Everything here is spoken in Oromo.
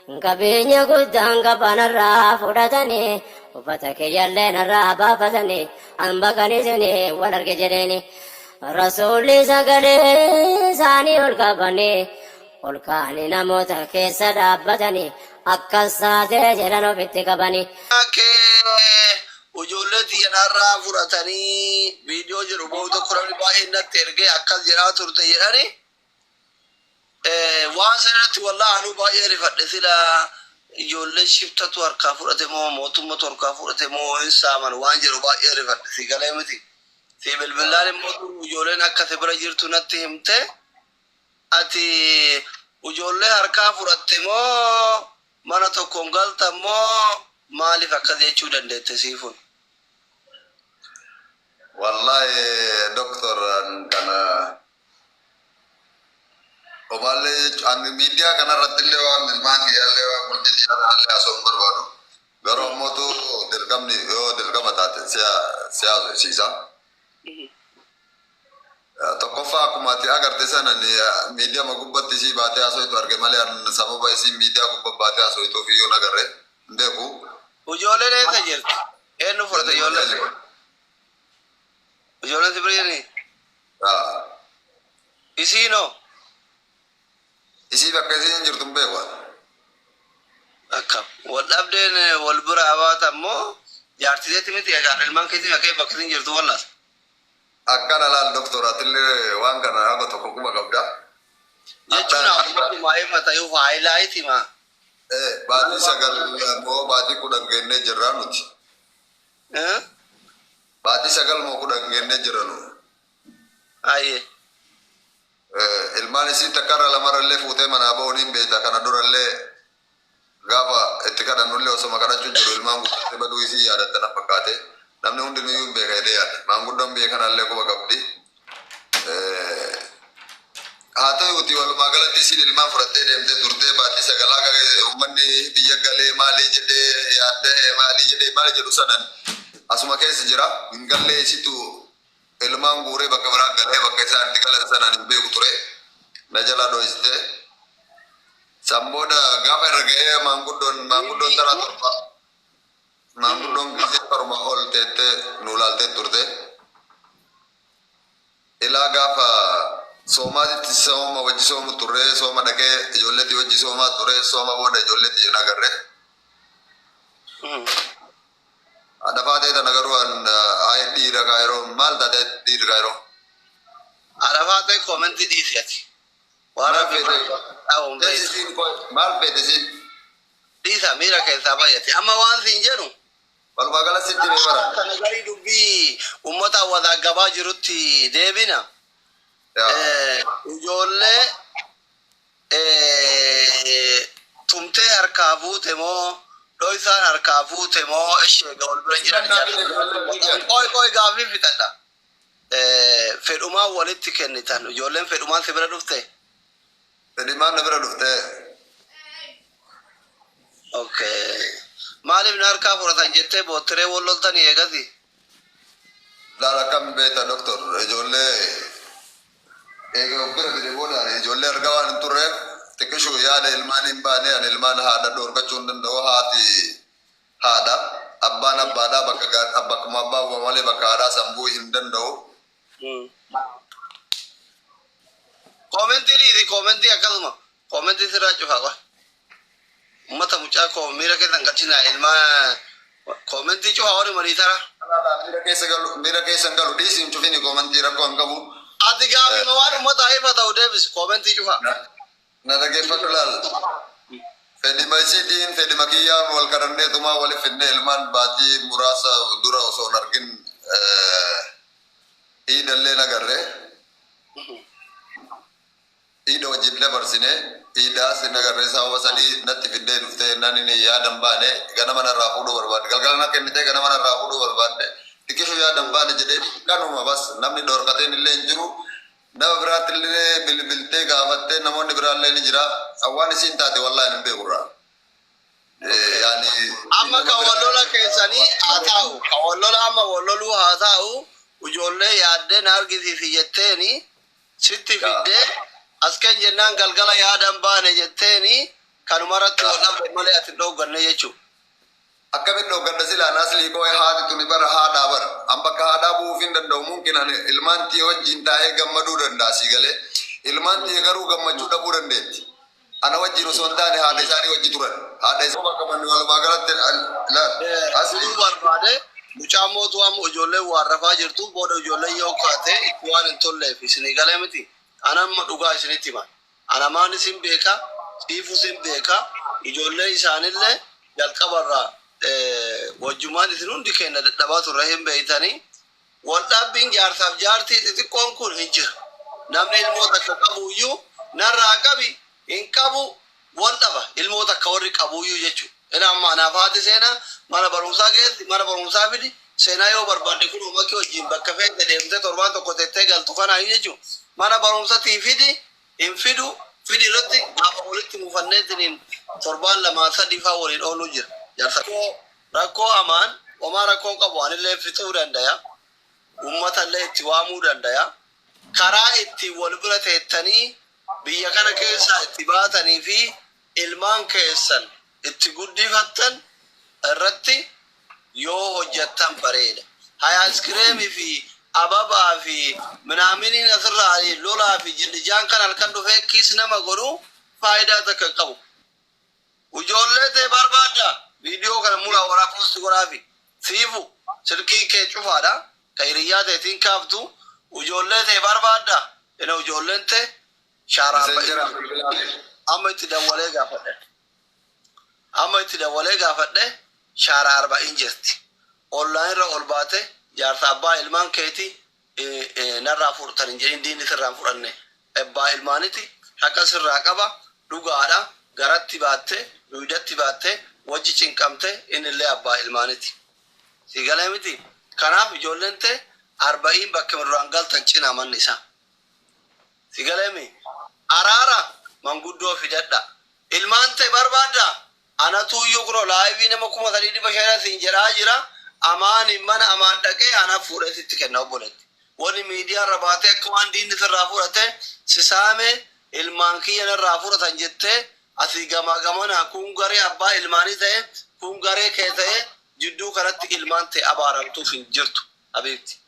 Qabeenya guddaan qaba narraa fudhatanii, uffata kiyyallee narraa baafatanii, an bakkan isinii wal arge jedheeni. Rasuulli sagalee isaanii ol qabanii, ol ka'anii namoota keessa dhaabbatanii, akkas taatee jedhan ofitti qabanii. Kee ijoollee tiyya narraa fudhatanii viidiyoo jedhu booda tokko namni baay'een natti ergee akkas jedhaa turte jedhani. Waan san irratti wallahi anuu baay'ee rifadhe. Sila ijoollee shiftatu harkaa fudhate moo mootummatu harkaa fudhate moo hin saaman waan jedhu baay'ee rifadhe. Si galee miti? Si bilbillaan immoo ijoolleen akka si bira jirtu natti himte. Ati ijoollee harkaa fudhatte moo mana tokkoon galtan moo maaliif akkas jechuu dandeette siifun? Wallahi doktor, kana Omaallee jechuun ani miidiyaa kanarratti illee waan ilmaan kiyyaallee waan bultii xiyyaa kanallee haasa'uu hin barbaadu. Garuu ammootu dirqamni yoo dirqama taate si haasofsiisa. Tokkoffaa, akkuma ati agarte sana miidiyaa gubbatti isii baatee haasoftu arge malee an sababa isii miidiyaa gubba baatee haasoftuuf iyyuu hin agarre, hin beeku. Ijoolleen eessa jirti? Eenyu fudhate ijoolleen? Ijoolleen si bira jiranii? Isiinoo? Isii bakka isiin jirtu hin beeku. Akkam. Wal dhabdeen wal bira baatan moo jaartiseetti miti egaa ilmaan keetii bakka bakka isin jirtu wallaas? Akkana laal doktor, atillee waan kana haga tokko quba qabda. Jechuun hawaasummaa ifa ta'uuf highlight hima. Baatii 9 moo baatii 10 geennee jirraa nuti. Baatii 9 moo 10 geennee jirra nu. Ilmaan isii takkarra lamarra illee fuutee manaa ba'uun hin beekta. Kana durallee gaafa itti kadhannullee osoma kadhachuu jiru ilmaan guuttattee baduu isii yaadatte na fakkaate. Namni hundinuyyuu hin beeka jedhee yaada. Maanguddoon biyya kanaallee quba qabdi. Haa ta'uuti, walumaa galatti isiin ilmaan fudhattee deemtee turtee baatii sagalaa uummanni biyya galee maalii jedhee yaadda'e, maalii jedhee maali jedhu sanan asuma keessa jira. Hin gallee, isitu ilmaan guuree bakka biraa galee, bakka isaan itti galan sanaan hin beeku ture. Na jalaa dho'iste. San booda gaafa irra ga'ee maanguddoon taraa 7, maanguddoon gisee 7 ol teettee nu laaltee turte. Ilaa gaafa soomaatitti sooma wajji soomu turre, sooma dhaqee ijoolleetti wajji soomaa ture, sooma booda ijoolleetti hin agarre. Adafaa ta'e tana garuu an ay dhiira kaayiroo maal taate, dhiirri kaayiroo. Arafaa ta'e, comment dhiisi ati. Waan Maal rabbi feete? dhabuun beektu. Isiin maal feete isiin? Dhiisa, miira keessaa baay'ate. Amma waan siin jedhu Walumaa gala sitti mee bara. Kana garii dubbii uummata hawaasaa jirutti deebina. Ijoollee tumtee harkaa fuute moo dhoysaan harkaa fuute moo ishee wal bira jiran? Qoy qoy, gaaffii fixadha. Fedhumaan walitti kennitan, ijoolleen fedhumaan si bira dhufte? Fedhimaan na bira dhufte. Okay. Maaliif na harkaa fudhatan jettee boottiree wal loltanii eegasi? Laal, akkam beekta doktor, ijoollee eega of bira fide booda ijoollee argaa waan hin turreef xiqqishuu yaada ilmaan hin baane. Ani ilmaan haadha dhoorkachuu hin danda'u. Haati haadha, abbaan abbaadha, bakka bakkuma abbaa bu'a malee bakka haadhaa san bu'uu hin danda'u. Comment dhiisi, comment akkasuma. Comment sirraa cufaa qoy. Uummata mucaa koo miira keessan galchinaa, ilmaa comment cufaa warri marii tara. Miira keessa galu, miira keessa hin galu, dhiisi, hin cufini comment, rakkoo hin qabu. Ati gaafii waan uummata ifa ta'u deebisi, comment cufaa. Na dhageeffadhu laal. Fedhima isiitiin, fedhima kiyyaan wal kadhannee tumaa waliif finnee ilmaan baatii muraasa dura osoo hin argin iidallee nagarre. Iida wajjin dabarsine, iidaas hin agarre. Sababa sadii natti fiddee dhuftee jennaan inni yaadan baane, ganama narraa fuudhuu barbaadde. Galgala na kennitee ganama narraa fuudhuu barbaadde. Xiqqishuu yaadan baane jedhee kanuma bas, namni dhoorkateen illee hin jiru. Nama biraatti illee bilbiltee gaafattee namoonni biraallee ni jira. Waan isiin taate wallaahi hin beeku irraa. Yaani Amma kan wal lola keessanii haa ta'u, kan wal lola amma wal loluu haa ta'u, ijoollee yaaddee na argisiisi jetteeni sitti fiddee as kan jennaan galgala yaadan baane jetteeni. Kanumarratti wal dhabde malee ati hin dhoogganne jechuudha. Akkamitti dhooggadha silaa naslii koo haati tuni bara haadhaa bara. An bakka haadhaa bu'uuf hin danda'u mumkin ani ilmaan tiyya wajjin taa'ee gammaduu danda'a sii galee. Ilmaan tiyya garuu gammachuu dhabuu dandeetti. Ana wajjin osoo hin taane haadha isaanii wajji turan. Haadha isaanii bakka manni walumaa galatti laal asli. Turuu barbaade mucaa mootuu amma ijoolleen waan rafaa jirtu booda ijoolleen yoo kaate itti waan hin tolleef isinii galee miti. Ana amma dhugaa isinitti hima. Ana maan isin beeka, siifu isin beeka, ijoollee isaanillee jalqabarraa wajjumaan isin hundi keenya dadhabaa turre hin beeytanii. Waldhabbiin jaarsaaf jaartii xixiqqoon kun hin jiru. Namni ilmoo takka qabuyyuu narraa qabi hin qabu wal dhaba ilmoo takka warri qabuyyuu jechuudha. Ina amma anaaf haati seenaa mana barumsaa geessi mana barumsaa fidi seenaa yoo barbaadde kun uumma kee wajjin bakka feete deemtee torbaan tokko teettee galtu kanaayyuu jechuudha. Mana barumsatii fidi hin fidu fidi irratti gaafa walitti mufanneetiniin torbaan lamaa sadii faa waliin ooluu jira. Jaarsa rakkoo amaan homaa rakkoon qabu anillee fixuu dandaya. Uummatallee itti waamuu dandaya. Karaa itti wal bira teettanii biyya kana keessaa itti baatanii fi ilmaan keessan itti guddifattan irratti yoo hojjettan bareeda. Hayaaskireemii fi ababaa fi minaaminiin asirraa lolaa fi jillijaan kan halkan dhufee kiis nama godhu faayidaa takka hin qabu. Ijoollee ta'e barbaadda. Viidiyoo kana muraa waraa poosti godhaafi. Siifu silkii kee cufaadha. Ka hiriyyaa ta'etiin kaaftu. Ijoollee ta'e barbaadda. Ina ijoolleen ta'e shaaraa Messenjera bilbilaa. amma itti dawwalee gaafadhe. Amma itti dawwalee gaafadhe shaaraa arba'in jirti. Online irra ol baate jaarsa abbaa ilmaan keeti narraa fudhatan hin jedhin diinni sirraa hin fudhanne. Abbaa ilmaaniti haqa sirraa qaba dhugaadha garatti baatte duudatti baatte wajji cinqamte innillee abbaa ilmaaniti. Si galee miti. Kanaaf ijoolleen ta'e arba'iin bakka duraan galtan cinaa manni isaa. Si galee mi? Araara manguddoo fidadha. Ilmaan ta'e barbaadda. Anatu iyyuu kunoo laayivii nama 3500 siin jedhaa jira. Amaan mana amaan dhaqee ana fuudhee sitti kenna obboleetti. Wanni miidiyaa irra baatee akka waan diinni sirraa fudhate si saame ilmaan kiyya narraa fudhatan jettee asii gamaa gamanaa kun garee abbaa ilmaanii ta'e kun garee kee ta'e jidduu kanatti ilmaan ta'e abaaramtuuf hin jirtu. Habiibti.